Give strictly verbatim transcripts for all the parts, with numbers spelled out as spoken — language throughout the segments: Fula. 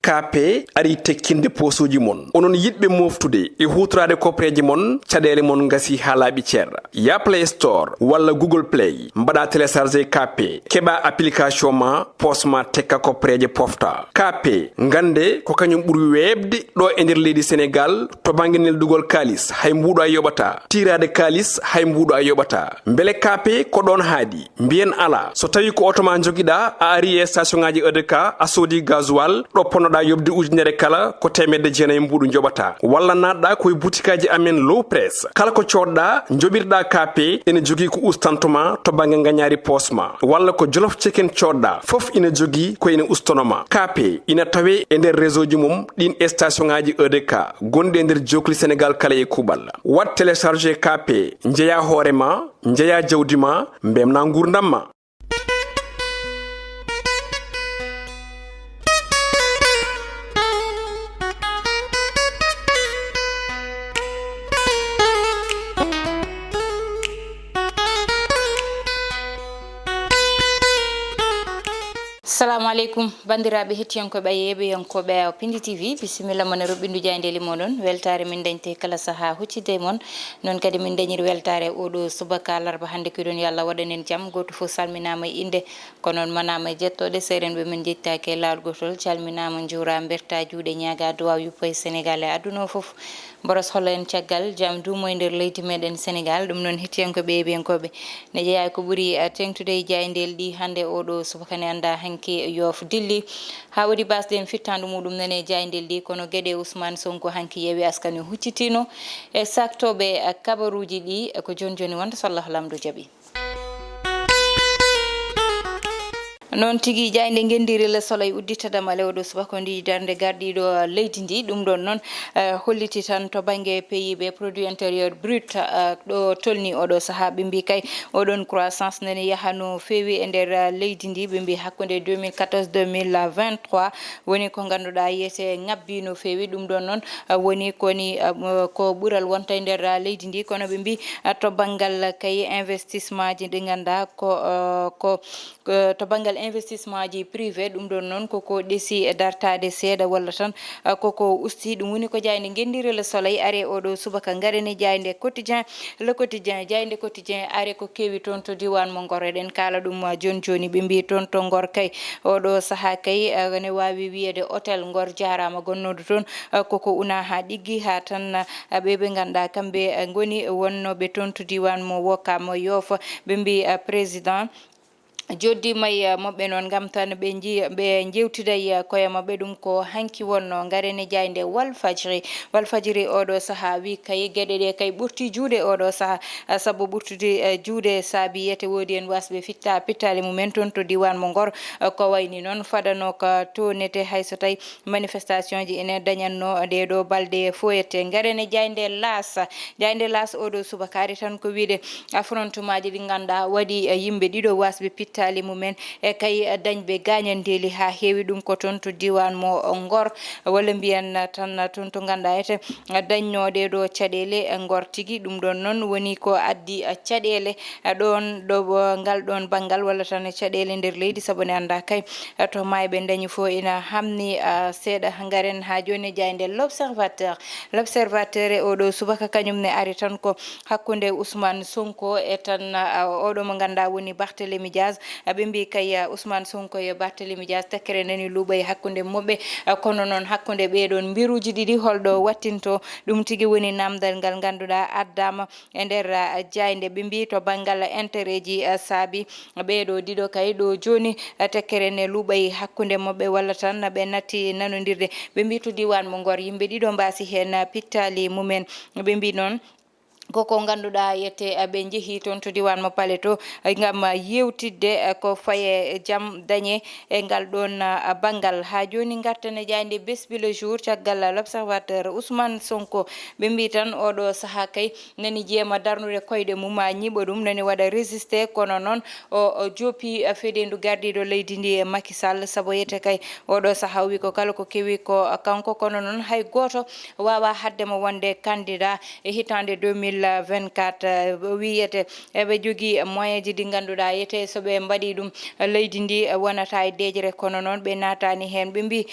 K P ari tekkinde poosuuji mon. Onon yiɗɓe mooftude e huutoraade koppereeje mon, caɗeele mon ngasi haa laaɓi cer. Ya Play Store walla Google Play, mbaɗa télécharger K P, keɓa application ma, poos ma tekka koppereeje pofta. K P, ngannde ko kañum ɓuri weeɓde ɗo e nder leydi Senegaal to bannge neldugol kaalis, hay mbuuɗo a yoɓata. Tiiraade kaalis, hay mbuuɗo a yoɓata. Mbele K P ko ɗoon haaɗi? Mbiyen alaa. So tawii ko oto ma njogiɗaa, a ari e station ŋaaji E D K, a soodi gasoil, ɗo ponnoɗaa yoɓde ujunere kala, ko teemedde jeenayi mbuuɗu njoɓataa. Walla naatɗaa ko e butikaaji amen Low Press. Kala ko coodɗaa, njoɓirɗaa K P, ene jogii ko ustanto ma to bannge ngañaari poos ma. Walla ko Jolof Chicken coodɗaa, fof ina jogii ko ene ustono ma. K P ina tawee e nder réseau ji mum ɗin e station ŋaaji E D K gonɗi e nder jookli Senegaal kala e kuuɓal. Waɗ télécharger K P, njeyaa hoore ma, njeyaa jawdi ma, mbemnaa nguurndam ma. Salamu aleykum, banndiraaɓe hettiyankooɓe e yeeɓiyankooɓe Awa Pindi T V, bisimilla mon e roɓɓindu jaayndeeli moɗon. Weltaare min dañte kala sahaa huccitde e mon. Noon kadi min dañiri weltaare oɗo subaka larba hannde, kiɗon yo Allah waɗan en jam. Gooto fof salminaama e innde, ko noon manaama e jettooɗe. Seerenɓe min njettaaki e laawol gootol, calminaama, njuuraama, mbertaa juuɗe, ñaagaa duwaaw yuppo e Senegaal e aduna o fof. Mboros holla en caggal jam duumo e nder leydi meɗen Senegaal. Ɗum noon hettiyankooɓe e yeeɓiyankooɓe, ne jeyaa ko ɓuri, eh, teeŋtude e jaayndeeli ɗi hannde oɗo subaka ne annda hanki yoof dilli. Haa waɗi baasde en fittaandu muɗum nane jaayndeeli ɗi, kono geɗe Ousmane Sonko hanki Yewwi Askan Wi huccitiino e saaktooɓe, eh, kabaruuji ɗi, eh, ko jooni jooni wonta so Allah Laamɗo jaɓi. Noon tigi, jaaynde ngenndiire Le Soleil uddita damal e oɗo subaka ndi darnde gardiiɗo leydi ndi. Ɗum ɗoon noon, eh, holliti tan to bannge P I B, produit intérieur brut, eh, ɗo tolni oɗo sahaa. Ɓe mbii kay oɗon croissance nani yaha no feewi e nder, eh, leydi ndi. Ɓe mbii hakkunde deux mille quatorze deux mille vingt-trois woni ko ngannduɗaa yiyete ŋabbi no feewi. Ɗum ɗoon noon, eh, woni koni, eh, ko ɓural wonta e nder, eh, leydi ndi. Kono ɓe mbii, eh, to banngal kay investissement ji ɗi ngannduɗaa ko, eh, ko Eh, to banngal investissement ji privé, ɗum ɗoon noon koko ɗesi dartaade seeɗa walla tan, eh, koko usti. Ɗum woni ko jaaynde ngenndiire Le Soleil ari oɗo subaka. Ngaren e jaaynde Quotidien, Le Quotidien, jaaynde Quotidien ari ko kewi toon to diiwaan mo Ngor. Eɗen kaala ɗum, eh, jooni jooni. Ɓe mbii toon to Ngor kay, oɗo sahaa kay, eh, ne waawi wiyeede hôtel Ngor jaaraama gonnooɗo toon, eh, koko una haa ɗiggi, haa tan, eh, ɓe ɓe ngannduɗaa kamɓe, eh, ngoni wonnooɓe toon to diiwaan mo Wokam Yoof. Ɓe mbii, eh, président joddi may, eh, maɓɓe noon ngam tan ɓe nji-, ɓe njewtida, eh, koye maɓɓe. Ɗum ko hanki wonno. Ngaren e jaaynde Walfadjri. Walfadjri oɗo sahaa wi kay geɗe ɗe kay ɓurti juuɗe oɗo sahaa, eh, sabu ɓurtude, eh, juuɗe saabi yete woodi en wasɓe fitta pittaali mumen toon to diiwaan mo Ngor, eh, ko wayni noon fadano ka to nete hay so tawi manifestation ji ene dañatno ɗee ɗoo balɗe foyete. Ngaren e jaaynde Laas. Jaaynde Laas oɗo subaka ari tan ko wiide affrontement ji ɗi ngannduɗaa waɗi, eh, yimɓe ɗiɗo wasɓe pittaali mumen e kay, eh, dañɓe gaañandeeli haa heewi. Ɗum ko toon to diiwaan mo Ngor, walla mbiyen, eh, tan, eh, toon to ngannduɗaa ete, eh, dañno ɗee ɗoo caɗeele, eh, Ngor tigi. Ɗum ɗoon noon woni ko addi, eh, caɗeele, eh, ɗoon ɗo, eh, ngal ɗoon banngal walla tan caɗeele nder leydi, sabu ne annda kay, eh, to maayɓe dañi fof ina hamni, eh, seeɗa. Ngaren haa jooni e jaaynde L'Observateur. L'Observateur e oɗo subaka kañum ne ari tan ko hakkunde Ousmane Sonko e tan, ah, oɗo mo ngannduɗaa woni Barthélémy Diaz. Ah, ɓe mbii kay, ah, Ousmane Sonko e Barthélémy Diaz tekkere nani luuɓa e hakkunde maɓɓe. Ah, kono noon hakkunde ɓee ɗoon mbiruuji ɗiɗi holɗo wattinto? Ɗum tigi woni naamndal ngal ngannduɗaa addaama e nder, ah, jaaynde. Ɓe mbii to banngal intérêt ji, ah, saabi ɓee ɗoo ɗiɗo kay ɗo jooni, ah, tekkere ne luuɓay hakkunde maɓɓe walla tan ɓe natti nanondirde. Ɓe mbii to diiwaan mo Ngor yimɓe ɗiɗo mbaasi heen, ah, pittaali mumen. Ɓe mbii noon koko ngannduɗaa yette, eh, ɓe njehi toon to diiwaan mo Pale to, eh, ngam, eh, yeewtidde, eh, ko faye jam dañe e ngal ɗoon, eh, banngal. Haa jooni ngarten e jaaynde Besbi Le Jour caggal L'Observateur. Ousmane Sonko, ɓe mbii tan oɗo sahaa kay nani jeema darnude koyɗe mum, haa ñiiɓa ɗum, nani waɗa résisté, kono noon o, o joopi, eh, fedeendu gardiiɗo leydi ndi e Macky Sall, sabu yette kay oɗo sahaa o wi ko kala ko kewi ko kanko, kono noon hay gooto waawaa haɗde mo wonde candidat e hitaande deux mille vingt-quatre, wiyete eɓe jogii moyenji ɗi ngannduɗaa yete so ɓe mbaɗii ɗum, leydi ndi wonata e deeƴre. Kono noon ɓe naataani heen. Ɓe mbii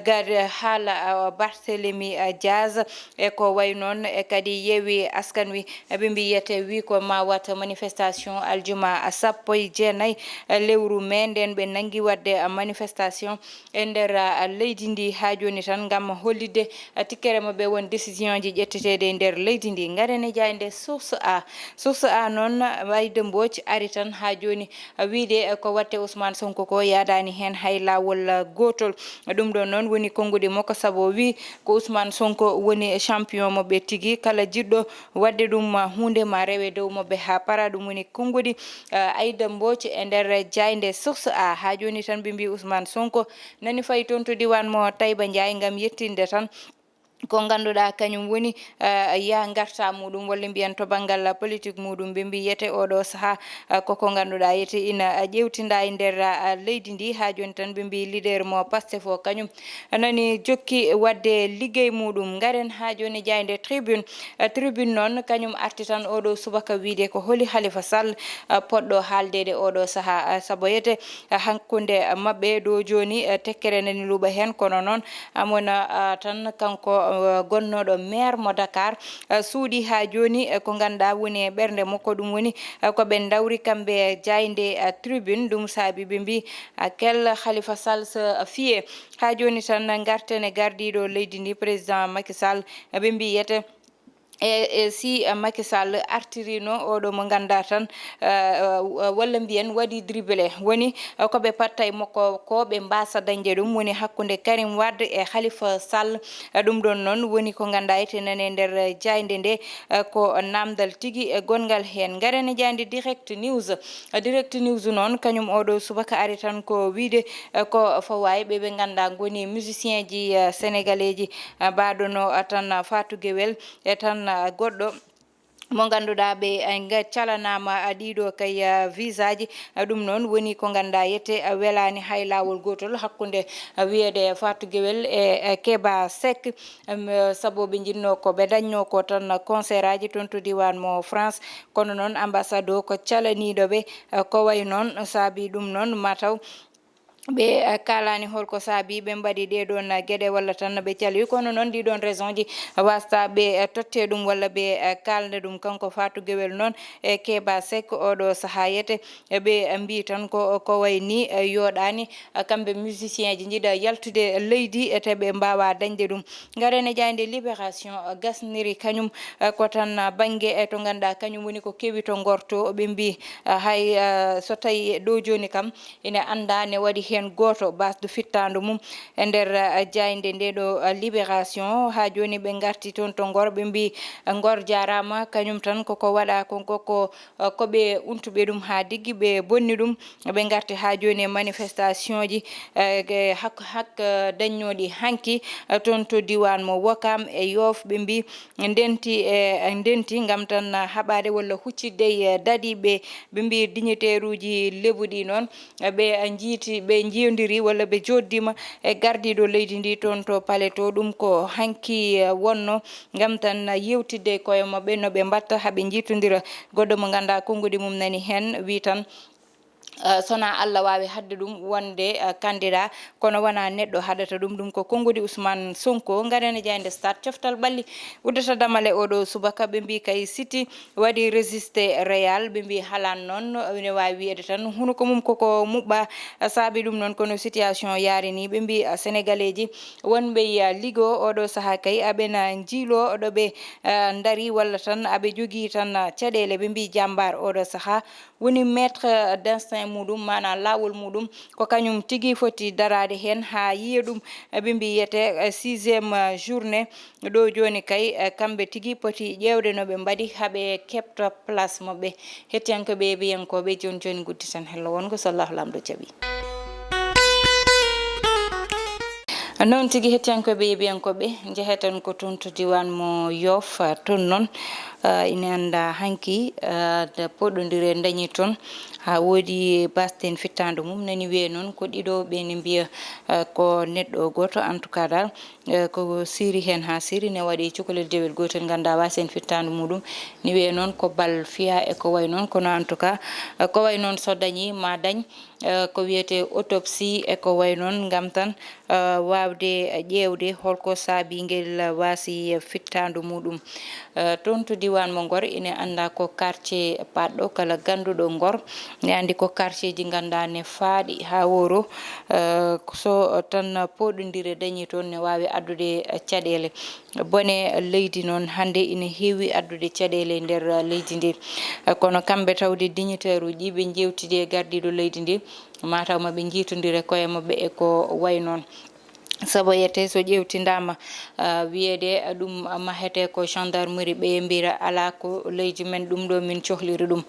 gade haala Barthélemy Diaz e ko wayi noon, e kadi Yewwi Askan Wi, ɓe mbii yete wii ko ma wat manifestation aljuma sappo e jeenayi lewru mee. Nden ɓe nanngi waɗde manifestation e nder leydi ndi haa jooni tan ngam hollitde tikkere maɓɓe won décision ji ƴetteteeɗi e nder leydi ndi. Ngaren e jaaynde Source A. Source A noon, Aïda Mbodj ari tan haa jooni wiyde ko watte Ousmane Sonko ko yaadaani heen hay laawol gootol. Ɗum ɗo noon woni konngudi makko, sabu o wii ko Ousmane Sonko woni champion maɓɓe tigi. Kala jiɗɗo waɗde ɗum huunde ma rewe dow maɓɓe haa para. Ɗum woni konngudi Aïda Mbodj e nder jaaynde Source A. Haa jooni tan ɓe mbii Ousmane Sonko nani fayi toon to diiwaan mo Taïba Ndiaye ngam yettinde tan ko ngannduɗaa kañum woni, eh, yaha ngarta muɗum, walla mbiyen to banngal politique muɗum. Ɓe mbii yete oɗo sahaa, eh, koko ngannduɗaa yete ina, eh, ƴeewtinda e nder, eh, leydi ndi. Haa jooni tan ɓe mbii leader mo Pastef o kañum nani jokki waɗde liggey muɗum. Ngaren haa jooni jaaynde Tribune. Eh, Tribune noon kañum arti tan oɗo subaka wiyde ko holi Khalifa Sall, eh, poɗɗo haaldeede oɗo sahaa. Eh, sabu yete, eh, hakkunde maɓɓe ɗo jooni, eh, tekkere nani luuɓa heen, kono noon amona, ah, tan kanko, eh, gonnooɗo maire mo Dakar, eh, suuɗi haa jooni, eh, ko ngannduɗaa woni e ɓernde makko. Ɗum woni, eh, ko ɓe ndawri kamɓe jaaynde, eh, Tribune. Ɗum saabi ɓe mbii, ah, quel Khalifa Sall se fier. Haa jooni tan ngarten e gardiiɗo leydi ndi, président Macky Sall, eh, ɓe mbii yete e, e si, eh, Macky Sall artirino oɗo mo ngannduɗaa tan, eh, eh, walla mbiyen waɗi dribble, woni, eh, ko ɓe patta e makko ko ɓe mbaasa dañde ɗum, woni hakkunde Karim Wade e Khalifa Sall. Eh, ɗum ɗon noon woni ko ngannduɗaa ete nane nder, eh, jaaynde nde, eh, ko naamndal tigi e gonngal heen. Ngaren e jaaynde Direct News. Eh, Direct News noon kañum oɗo subaka ari tan ko wiyde, eh, ko fawaay ɓe ɓe ngannduɗaa ngoni musicien ji, eh, sénégalais ji, eh, mbaɗono, eh, tan, eh, Fatou Guewel, e tan, ah, goɗɗo mo ngannduɗaa ɓe, eh, nga calanaama, ah, ɗiɗo kay, ah, visa ji. Ah, ɗum noon woni ko ngannduɗaa yete, ah, welaani hay laawol gootol hakkunde, ah, wiyeede Fatou Guewel e, e Keba Seck. Em, eh, sabu ɓe njiɗno ko ɓe dañno ko tan concert aji toon to diiwaan mo France. Kono noon ambassade o ko calaniiɗo ɓe, eh, ko wayi noon saabi ɗum noon mataw ɓe, eh, kaalaani holko saabi ɓe mbaɗi ɗee ɗoon, eh, geɗe walla tan no ɓe cali. Kono noon ɗii ɗoon raison ji wasta ɓe, eh, totte ɗum walla ɓe, eh, kaalda ɗum. Kanko Fatou Guewel noon e Keba Seck oɗo sahaa yete, eh, ɓe, eh, mbii tan ko, ko wayi ni, eh, yooɗaani, eh, kamɓe musicien ji njiɗa yaltude leydi, eh, te ɓe mbaawa dañde ɗum. Ngaren e jaaynde Libération, eh, gasniri kañum, eh, ko tan, eh, bannge, eh, to ngannduɗaa kañum woni ko kewi to ngorto. Ɓe mbii, eh, hay, eh, so tawi ɗo jooni kam ina annda ne waɗi heen gooto basdu fittaandu mum e nder, eh, jaaynde nde ɗo, eh, Libération. Haa jooni ɓe ngarti toon to Ngor, ɓe mbii, eh, Ngor jaaraama, kañum tan koko waɗa kon koko, eh, ko ɓe untuɓe ɗum haa diggi, ɓe bonni ɗum, ɓe ngarti haa jooni e manifestation ji, eh, ge-, hak-, hak-, eh, dañnooɗi hanki, eh, toon to diiwaan mo Wokam e Yoof, ɓe mbii ndenti e, e ndenti ngam tan haɓaade walla huccitde e dadiiɓe. Ɓe mbii dignitaire uji lebuɗi noon, ɓe njiiti, ɓe njiyondiri walla ɓe jooɗdiima e gardiiɗo leydi ndi toon to Palais to. Ɗum ko hanki, eh, wonno ngam tan yewtidde e koye maɓɓe no ɓe mbatta haa ɓe njiitondira. Goɗɗo mo ngannduɗaa konnguɗi mum nani heen wii tan, eh, so wonaa Allah waawi haɗde ɗum wonde, eh, candidat, kono wonaa neɗɗo haɗata ɗum. Ɗum ko konngudi Ousmane Sonko. Ngaren e jaaynde Stade, coftal ɓalli uddata damale oɗo subaka. Ɓe mbii kay City waɗi résisté Real. Ɓe mbii Haaland noon ene waawi wiyeede tan hunuko mum koko muɓɓa, saabi ɗum noon kono situation yaari ni. Ɓe mbii, eh, Sénégalais ji wonɓe, eh, Ligue o oɗo sahaa kay aɓena njiilo ɗo ɓe, eh, ndari walla tan aɓe jogii tan, eh, caɗeele. Ɓe mbii Jambar oɗo sahaa woni maître d'instinct muɗum, maanaam laawol muɗum, ko kañum tigi foti daraade heen haa yiya ɗum. Ɓe mbii yete, eh, sixième, eh, journée ɗo jooni kay, eh, kamɓe tigi poti ƴeewde no ɓe mbaɗi haa ɓe keɓta place maɓɓe. Hettiyankooɓe e yeeɓiyankooɓe, jooni jooni ngudditen hello wongo so Allahu Laamɗo jaɓi. Noon tigi, hettiyankooɓe, yeeɓiyankooɓe, njeheten ko toon to diiwaan mo Yoof. Toon noon, ah, ina anndaa hanki, ah, nde poɗondire dañi toon. Haa woodi baasde heen fittaandu mum. Nani wiyee noon ko ɗiɗo ɓe ne mbiya, ah, ko neɗɗo gooto. En tout cas daal, eh, ko siiri heen haa siiri ne waɗi cukalel dewel gootel, nganndaa waasi heen fittaandu muɗum. Ni wiyee noon ko bal fiyaa e ko wayi noon. Kono en tout cas, eh, ko wayi noon so dañi ma dañ, eh, ko wiyetee autopsie e ko wayi noon, ngam tan, eh, waawde ƴeewde holko saabii ngel waasi fittaandu muɗum. Eh, toon to diiwaan mo Ngor, ine anndaa ko quartier paɗɗo kala gannduɗo Ngor. Ne anndi ko quartier ji nganndaa ne faaɗi haa woro, eh, so tan poɗondire dañi toon ne waawi addude, eh, caɗeele. Bone leydi noon hannde ine heewi addude caɗeele e nder, eh, leydi ndi. Eh, kono kamɓe tawde dignitaire uji ɓe njeewtidi e gardiiɗo leydi ndi, mataw ma ɓe njiitondire koye maɓɓe e ko wayi noon. Sabu yete so ƴeewtindaama, ah, wiyeede, ah, ɗum, ah, mahetee ko gendarmerie, ɓe mbira alaa ko leydi men, ɗum ɗo min cohliri ɗum.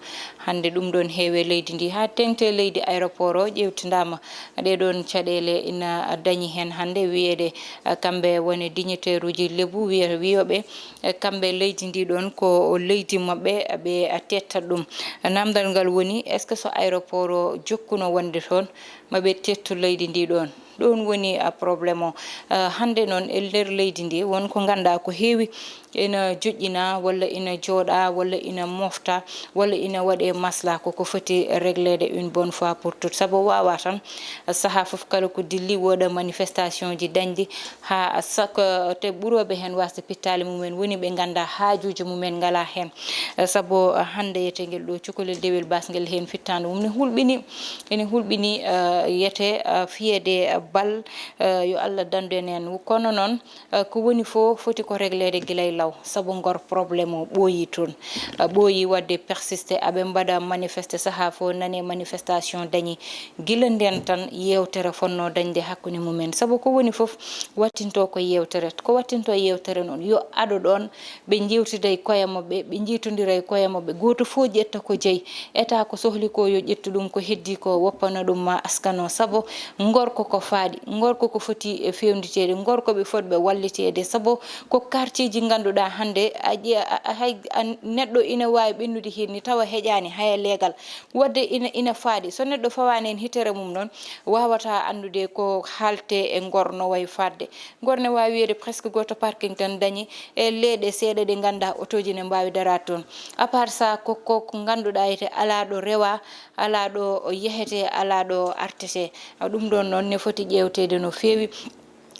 Hannde ɗum ɗoon heewi e leydi ndi, haa teŋti e leydi aéroport o ƴeewtindaama. Ɗee ɗoon caɗeele ina dañi heen hannde, wiyeede, ah, kamɓe woni dignitaire uji lebu, wiya-, wiyooɓe, eh, kamɓe leydi ndi ɗoon ko leydi maɓɓe, ɓe teettat ɗum. Naamndal ngal woni, est-ce que so aéroport o jokkuno wonde toon, ma ɓe teettu leydi ndi ɗoon? Ɗoon woni, ah, problème o. Ah, hannde noon e nder leydi ndi won ko nganndaa ko heewi ina joƴƴina walla ina jooɗa walla ina mofta walla ina waɗee masla ko ko foti régleede une bonne fois pour toutes. Sabu waawaa tan, ah, sahaa fof kala ko dilli wooda manifestation ji dañɗi haa sak-, te ɓurooɓe heen waasde pittaali mumen woni ɓe nganndaa haajuuji mumen ngalaa heen. Eh, sabu, ah, hannde yete ngel ɗo cukalel dewel baasngel heen fittaandu mum ne hulɓini, ene hulɓini, eh, yete, eh, fiyeede, eh, bal, eh, yo Allah dandu en heen. Kono noon, eh, ko woni fof foti ko régleede gila e law, sabu Ngor problème o ɓooyi toon. Eh, ɓooyi waɗde persiste, aɓe mbaɗa manifeste sahaa fof, nane manifestation dañi. Gila ndeen tan yeewtere fotnoo dañde hakkunde mumen, sabu ko woni fof wattinto ko yeewtere. Ko wattinto yeewtere noon, yo ado ɗoon, ɓe njeewtida e koye maɓɓe, ɓe njiitondira e koye maɓɓe. Gooto fof ƴetta ko jeyi. État ko sohli ko yo ƴettu ɗum, ko heddii ko woppana ɗum ma askano. Sabu Ngor ko ko faaɗi, Ngor ko ko foti e feewniteede, Ngor ko ɓe fotɓe walliteede. Sabu ko quartier ji ngannduɗaa hannde a ƴe-, a, a, hay a, neɗɗo ina waawi ɓennude heen ni tawa heƴaani haya leegal. Waɗde ina, ina faaɗi. So neɗɗo fawaani heen hitere mum noon, waawata anndude ko haalte e Ngor no wayi faaɗde. Ngor ne waawi wiyeede presque gooto parking tan dañi e leeɗe seeɗa ɗe nganndaa otooji ne mbaawi daraade toon. À part ça, ko, ko, ko ngannduɗaa yete alaa ɗo rewaa, alaa ɗo yehete, alaa ɗo artete. Ɗum ɗoon noon ne foti ƴeewteede no feewi.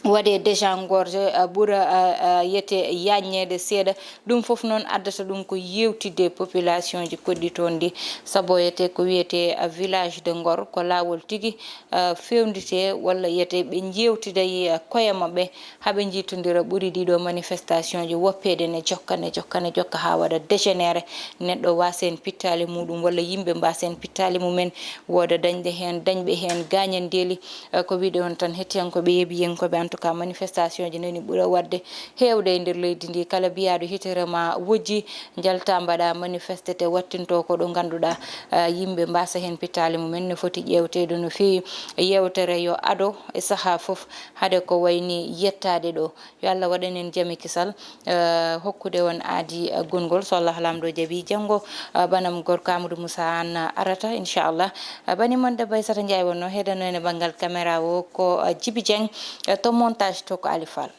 Waɗee déjà Ngor, a, ɓura, a, a, yete yaññeede seeɗa. Ɗum fof noon addata ɗum ko yeewtidde population ji koɗɗi toon ɗi. Sabu yete ko wiyetee, a, village de Ngor, ko laawol tigi, a, feewnditee walla yete ɓe njeewtiday, a, koye maɓɓe haa ɓe njiitondira ɓuri ɗiɗo manifestation ji woppeede ne jokka, ne jokka, ne jokka haa waɗa dégénéré. Neɗɗo waasa heen pittaali muɗum walla yimɓe mbaasa heen pittaali mumen, wooda dañɓe heen, dañɓe heen gaañandeeli. Eh, ko wiyde on tan, hettiyankooɓe, yeeɓiyankooɓe, en tout cas, manifestation ji nani ɓura waɗde heewde e nder leydi ndi. Kala biyaaɗo hitere ma wojji, njalta mbaɗa manifeste te wattinto ko ɗo ngannduɗaa, eh, yimɓe mbaasa heen pittaali mumen ne foti ƴeewteede no feewi. Yeewtere yo ado e sahaa fof, hade ko wayni yettaade ɗo. Yo Allah waɗan en jam e kisal, eh, hokkude on aadi, eh, gongol. So Allah Laamɗo jaɓi, janngo, eh, banam gorko Amadou Moussa Anne arata, inchallah. Eh, bani mon debbo Aissata Ndiaye wonno heedano en e banngal caméra o ko, eh, Djiby Dieng, eh, to montage to ko Ali Fall.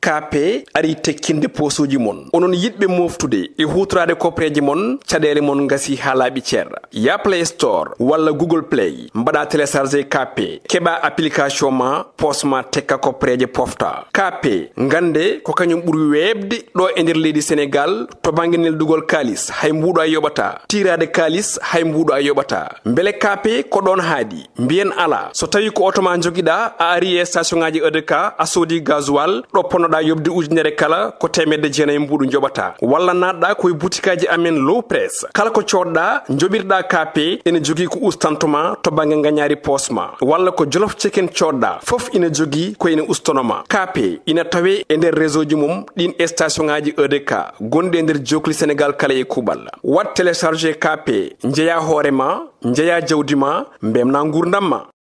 K P ari tekkinde poosuuji mon. Onon yiɗɓe mooftude e huutoraade kopreeje mon, caɗeele mon ngasii haa laaɓi cer. Yah Play Store walla Google Play, mbaɗaa télécharger K P, keɓaa application ma, poos ma tekka kopreeje pofta. K P, ngannde ko kañum ɓuri weeɓde ɗo e nder leydi Senegaal to bannge neldugol kaalis, hay mbuuɗu a yoɓataa. Tiiraade kaalis, hay mbuuɗu a yoɓataa. Mbele K P ko ɗoon haaɗi? Mbiyen alaa. So tawii ko oto ma njogiɗaa, a arii e station ŋaaji E D K, a soodii gasoil, ɗo ponno Ɗa yoɓde ujunere kala ko teemedde jeenayi mbuuɗu njoɓata, walla naatɗa ko e butikaaji amen Low Press. Kala ko coodɗa, njoɓirɗa K P, ene jogii ko ustantuma to bannge ngañaari poos ma, walla ko Jolof Chicken coodɗa, fof ina jogii ko ene ustanoma. K P ina tawee e nder réseau ji mum ɗin station ŋaaji E D K gonɗi e nder jookli Senegaal kala e kuuɓal. Waɗ télécharger K P, njeya hoore ma, njeya jawdi ma, mbemna nguurndam ma.